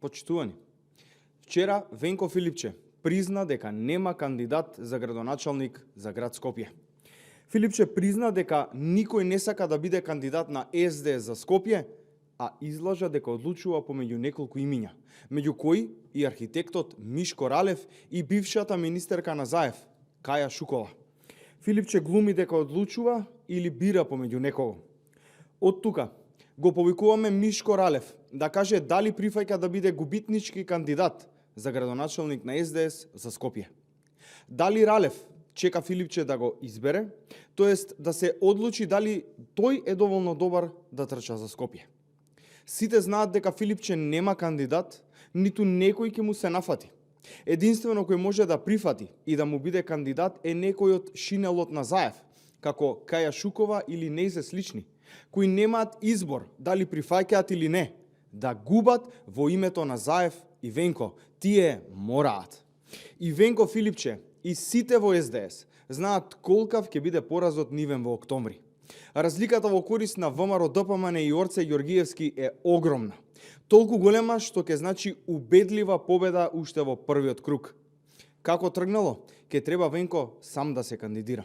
Почитувани, вчера Венко Филипче призна дека нема кандидат за градоначалник за град Скопје. Филипче призна дека никој не сака да биде кандидат на СДС за Скопје, а излажа дека одлучува помеѓу неколку имиња, меѓу кои и архитектот Мишко Ралев и бившата министерка на Заев, Каја Шукова. Филипче глуми дека одлучува или бира помеѓу некого. Од тука го повикуваме Мишко Ралев да каже дали прифаќа да биде губитнички кандидат за градоначалник на СДС за Скопје. Дали Ралев чека Филипче да го избере, тоест да се одлучи дали тој е доволно добар да трча за Скопје. Сите знаат дека Филипче нема кандидат, ниту некој ќе му се нафати. Единствено кој може да прифати и да му биде кандидат е некој од шинелот на Заев, како Каја Шукова или нејзе слични, кои немаат избор дали прифаќаат или не, да губат во името на Заев и Венко. Тие мораат. И Венко Филипче и сите во СДС знаат колкав ќе биде поразот нивен во октомври. Разликата во корист на ВМРО ДПМН и Орце Ѓоргиевски е огромна. Толку голема што ќе значи убедлива победа уште во првиот круг. Како тргнало, ќе треба Венко сам да се кандидира.